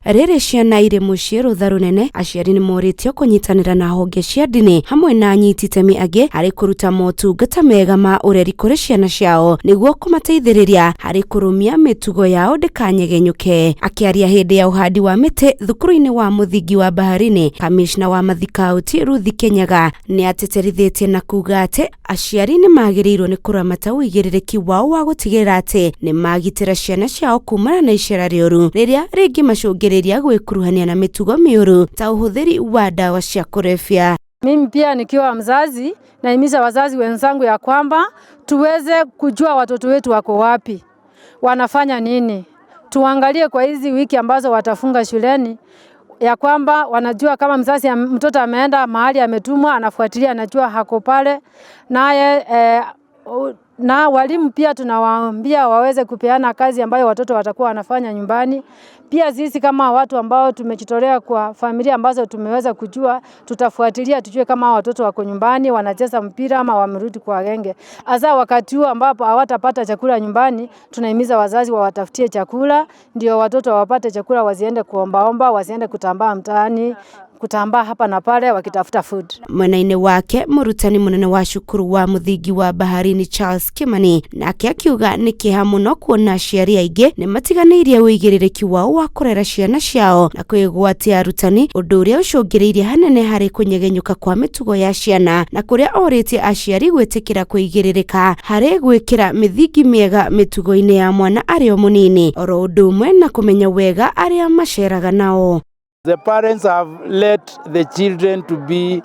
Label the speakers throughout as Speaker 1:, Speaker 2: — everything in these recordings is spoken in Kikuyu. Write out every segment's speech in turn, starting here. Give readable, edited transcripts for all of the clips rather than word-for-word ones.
Speaker 1: Rĩrĩ ciana irĩ mũciĩ rũtha rũnene, aciari nĩ morĩtio kũnyitanĩra na honge cia ndini hamwe na anyiti itemi angĩ harĩ kũruta motungata mega ma ũreri kũrĩ ciana ciao nĩguo kũmateithĩrĩria harĩ kũrũmia mĩtugo yao ndĩkanyegenyũke. Akĩaria hĩndĩ ya ũhandi wa mĩtĩ thukuru-inĩ wa mũthingi wa Baharini, kamishna wa Mathikauti Ruth Kenyaga nĩ atĩtĩrithĩtie na kuga atĩ Aciari nĩ magĩrĩirũo nĩ kũramata ũigĩrĩrĩki wao wa gũtigĩrĩra atĩ nĩ magitĩra ciana ciao kumana na icera rĩũru rĩrĩa rĩngĩmacũngĩrĩria gwĩkuruhania na mĩtugo mĩũru ta ũhũthĩri wa ndawa cia kũrebia.
Speaker 2: Mimi pia nikiwa mzazi nahimiza wazazi wenzangu ya kwamba tuweze kujua watoto wetu wako wapi, wanafanya nini. Tuangalie kwa hizi wiki ambazo watafunga shuleni ya kwamba wanajua kama mzazi mtoto ameenda mahali ametumwa, anafuatilia, anajua hako pale naye eh, na walimu pia tunawaambia waweze kupeana kazi ambayo watoto watakuwa wanafanya nyumbani. Pia sisi kama watu ambao tumejitolea kwa familia ambazo tumeweza kujua, tutafuatilia tujue kama watoto wako nyumbani wanacheza mpira ama wamerudi kwa genge. Hasa wakati huu ambapo hawatapata chakula nyumbani, tunahimiza wazazi wawatafutie chakula ndio watoto wapate chakula, wasiende kuombaomba, wasiende kutambaa mtaani kutambaa hapa na pale wakitafuta food.
Speaker 1: Mwena-inĩ wake mũrutani mũnene wa cukuru wa mũthingi wa Baharini Charles Kimani nake akiuga nĩ kĩeha mũno kuona aciari aingĩ nĩ matiganĩirie ũigĩrĩrĩki wao wa kũrera ciana ciao na kwĩgwatia arutani ũndũ ũrĩa ũcũngĩrĩirie hanene harĩ kũnyegenyũka kwa mĩtugo ya ciana na kũrĩa orĩtie aciari gwĩtĩkĩra kũigĩrĩrĩka harĩ gwĩkĩra mĩthingi mĩega mĩtugo-inĩ ya mwana arĩ o mũnini oro ũndũ ũmwe na kũmenya wega arĩa maceraga nao.
Speaker 3: The parents have let the children to be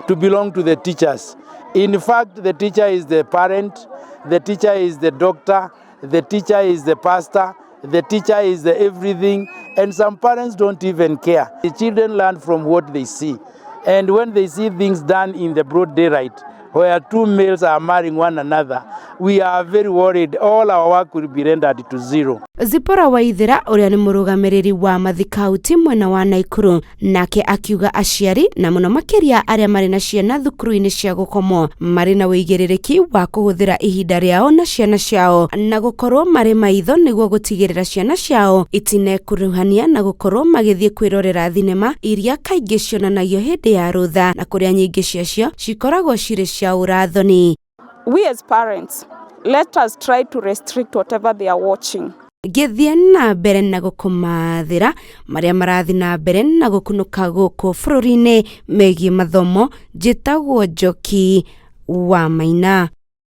Speaker 3: to belong to the teachers. In fact, the teacher is the parent, the teacher is the doctor, the teacher is the pastor, the teacher is the everything, and some parents don't even care. The children learn from what they see. And when they see things done in the broad daylight, where two males are marrying one another, we are very worried. All our work will be rendered to zero.
Speaker 1: Zipporah Waithera ũrĩa nĩ mũrũgamĩrĩri wa mathikauti mwena wa Naikuru nake akiuga aciari na mũno makĩria arĩa marĩ na ciana thukuru-inĩ cia gũkomwo marĩ na ũigĩrĩrĩki wa kũhũthĩra ihinda rĩao na ciana ciao na gũkorwo marĩ maitho nĩguo gũtigĩrĩra ciana ciao itinekuruhania na gũkorwo magĩthiĩ kwĩrorera thinema iria kaingĩ cionanagio hĩndĩ ya rũtha na kũrĩa nyingĩ ciacio cikoragwo cirĩ cia ũrathoni.
Speaker 4: We as parents, let us try to restrict whatever they are watching.
Speaker 1: Ngĩthiĩ na mbere na gũkũmathĩra marĩa marathiĩ na mbere na gũkunũka gũkũ bũrũri-inĩ megiĩ mathomo, njĩtagwo Njoki wa Maina.